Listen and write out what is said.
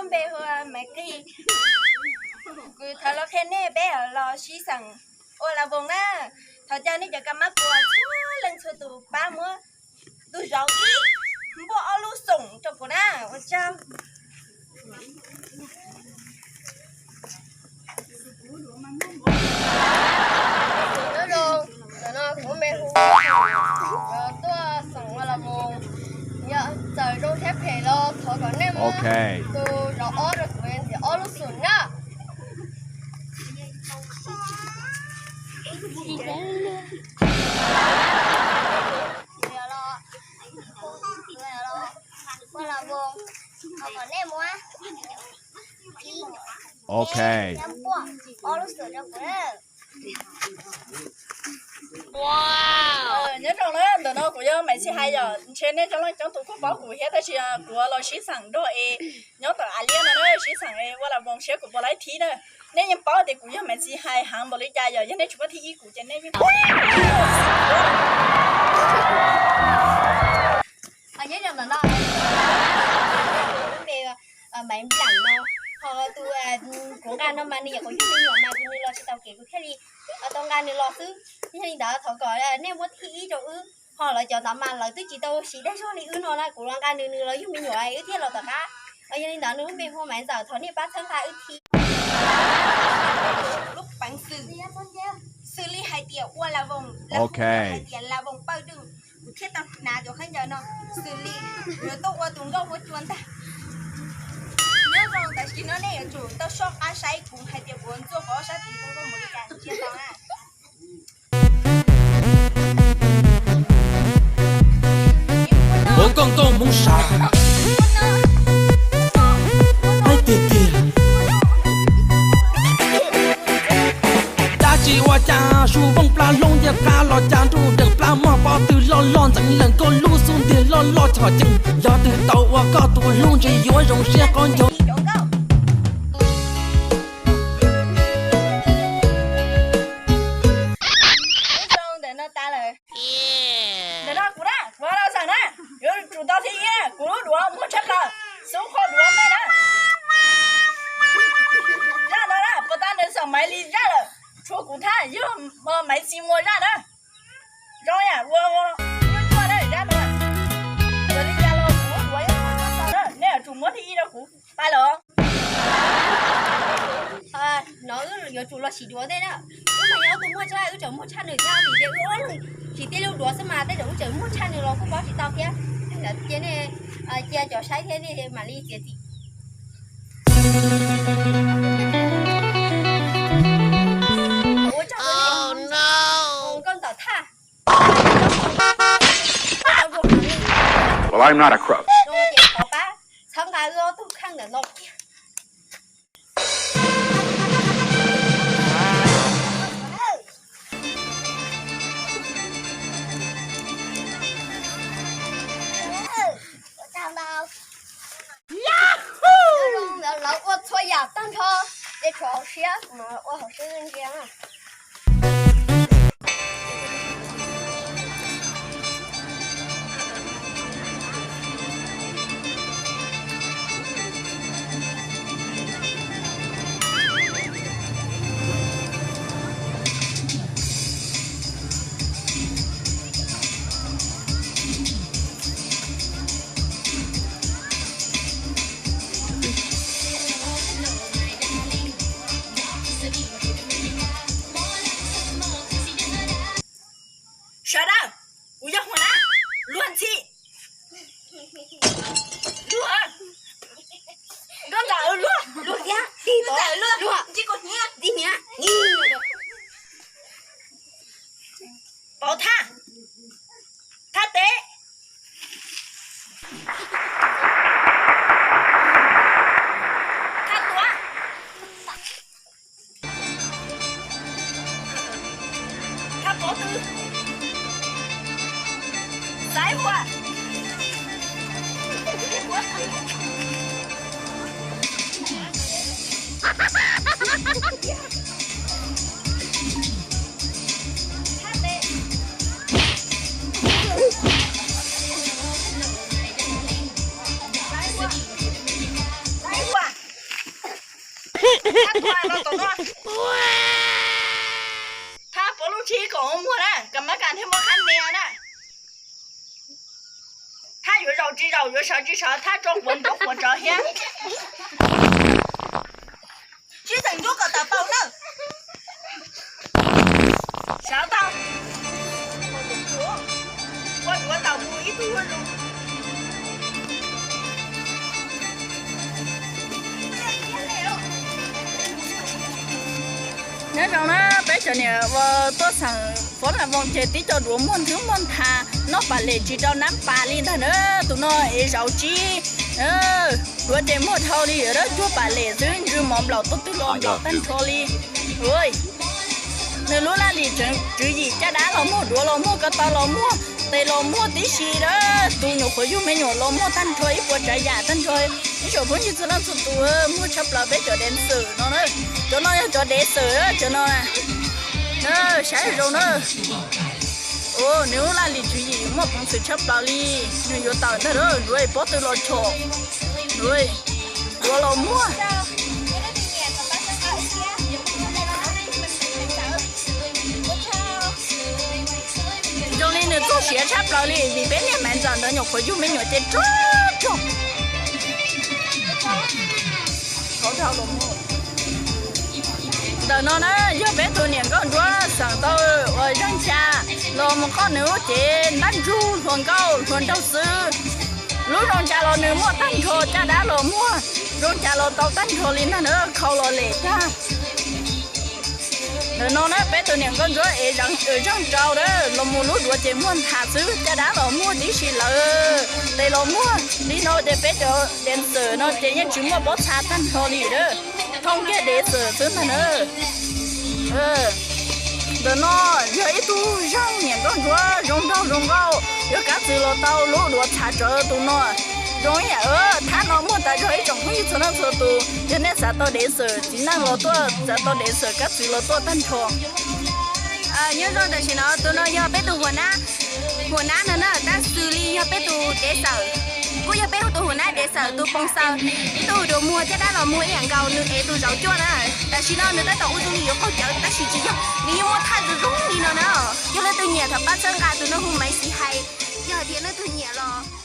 Npe hu Maiv Qig. Kuv thov los qhia nej peb los sib xeem ua las voos na. Thov caw nej cov kab mab kuas txhua leej txhua tus pab muab tus zauv ib npuaj ob lub xoom rau kuv na. Ua tsaug. Nyob zoo, ntawm no kuv me hu tuaj xoom ua las voos. Yog txawm zoo thiab phem los thov kom nej muab tus zauv ob rau kuv ntxiv ob lub xoom na. Ua las voos, thov kom nej muab ib, ib npuaj ob lub xoom rau kuv na. Nyob zoo na, ntawm no kuv yog Maiv Txiv Hais yom, ntshe nej coob leej coob tus kuj paub kuv thiab tab sis kuv los sib xeem nrog es nyob tom Av Liab no na, sib xeem es ua las voos seb kuv puas laib thib na. Nej yeej paub tias kuv yog Maiv Txiv Hais heev npaum li cas yom, yog nej tsis muaj thib ib kuv ces nej yeej Nyob zoo ntawm no, kuv me Maiv Nplam no, ho tus kuv nqa no mas nws yog kuv yug me nyuam mas nws los tsis tau kev kuv thiaj li tau nqa nws los xwb. Yog li ntawd thov kom nej muab thib ib rau wb, ho lawv cov ntawd mas lawv twb tsis tau siv dag zog li wb no na, kuv los nqa nws, nws los yug me nyuam wb thiaj los tom qab. Yog li ntawd nws lub npe hu Maiv Ntxawm, thov nej pab txhawb nqa wb thib. Lub peev xwm, xws li hais tias ua las voos, hais tias las voos pawj dwj, kuv thiaj tau hnav cov khaub ncaws no, xws li yuav tuaj ua tus nkauj ua cua ntag. Nyob zoo, tam sim no nej yuav tsum tau soj qab saib kuv hais tias kuv ntxuaj qhov ob sab tid zoo nkauj mus li cas thiaj tau na. Ua koj nkauj Hmoob Sam, haib tiag tiag. Dab tsi ua cas su vooj plab hloob ncej qab los cas nruj deem plab mog, pob tw loj loj ntxeev lees koj lub xub ntiag loj loj chom ceeb. Yog twg tau ua koj tus hlub ntshe yuav zoo siab qaub ncaug. Ntawm no kuv na, kuv los xeem na, yuav tsum tau thib ib na, kuv lub duav muaj tshaj plaws, xub qhov duav ntej na. Zaj no na, puas tau nws xeem Maiv li zaj lawm, tshuav kuv thab yog Maiv Txiv Muas zaj na. Zoo yam ua nyuaj nyuaj na zaj no. Yog li cas los kuv lub duav yeej muaj tshaj plaws na, nej yuav tsum muab thib ib rau kuv pab los. No wb yuav tsum los sim duav ntej na. Wb mas yog ob tug muaj tshaj, wb tseem muaj tshaj nws thiab vim tias wb ob leeg tsis tib lub duav xwb mas tej zaum wb tseem muaj tshaj nws los kuj paub tsis tau thiab. Cia nej, cia cov saib thiab nej mam li txiav txim. Ua tsaug, nkauj ntxawm thaj. Well, I'm not a crook. Thov pab txhawb nqa wb ob tug kheej ntawm no kiag. Lawv ua txhua yam tag nrho, ces tshuav hauv siab, kuv mam ua hauv siab ntsia na. Sawv daws, kuv yog Huas Nab, luag ntxhi. Luag. Nkauj Ntxawm luag. Luag thiab. Tig tod luag. Tig hniav. Pov Thaj. Thaj Teb. Thaj Tuav. Thaj Pov Tw. Xaiv Huas. Thab tua no tom no. Thab puav leej tsis kom muag na, kam mab kas thiaj muaj qhab nia na. Thab yuav zaum tsis zaum, yuav sawv tsis sawv, thab tso quav nruab quav tsawv thiab. Sib txeem nruab kom tawm paus na. Sawv tau. Ua duav tawm mus ib tug zuj zus. Nyob zoo na, peb cov niam uas tuaj xeem Fob Nas Voos ces tib co duav muaj nthwv muaj nthav, noj pas lem tsis rau nab pas li ntag na. Tus no es zauv tsib, duav ces muaj dhau li, cuag pas lem xwb, ntsw mov nplaum tuaj twg los nplaum tag nrho li. Nws lub laj lim tswv yim caj dab los muag, duav los muag, ko taw los muag, tes los muag tib si, tus nyuam qhuav yug me nyuam los muag tag nrho, ib puas tsav yam tag nrho. Ib tsoom phooj ywg txhua leej txhua tus, muag tshaj plaws peb cov dev xwm no na. Cov no yog cov dev xwm, cov no saib zoo na. Nws lub laj lim tswv yim muaj peev xwm tshaj plaws li. Nws yuav tawm ntag, duav pob tw los chom, duav los muag. Zoo li nws txoj siav tshaj plaws li vim peb niam Maiv Ntxawm ntawd nyuam qhuav yug me nyuam ces rog rog. Ntawm no na yog peb tus niam nkauj ntsuab xeem tau uas zaj ncha los mus qoj nws lub cev ntab ntsug hluas nkauj hluas nraug xwb. Lub zoo cas los nws muaj tag nrho, caj dab los muaj, zoo cas los tau tag nrho li ntag na, khau los lem tag. Ntawm no na peb tus niam nkauj ntsuab ev zaj nrau na, los mus lub duav ces muaj nthav xwb, caj dab los muaj tib si lawm, tes los muaj. Li no ces peb cov dev xwm no ces yeej tsis muaj pob txha tag nrho li na, thooj kiag dev xwm xwb ntag na. Ntawm no yog ib tug zaj niam nkauj ntsuab zoo nraug zoo nkauj, yog kab txwv los tau lub duav txhav tsawv tus no. Zoo ib yam thab no muaj tas zog ib tsoom phooj ywg txhua leej txhua tus, yog nej xav tau dev xwm txiv neej los tuaj, xav tau dev xwm kab txwv los tuaj tag nrho. Nyob zoo, tam sim no tus no yog peb tus huam nab, huam nab no na, tab xws li yog peb tus dev xwm, kuj yog peb tus huam nab dev xwm tus poo xaws, ib tug duav muag caj dab los muag ib yam nkaus, nws ev tus zauv cuaj na. Tam sim no nws tab tom ua zoo li yuav qaug cawv tab sis tsis yog, nws yeej muaj thaj zoo zoo li no na. Yog leej twg nyiam thov pab txhawb nqa tus no hu Maiv Xis Hais, yog hais tias leej twg nyiam los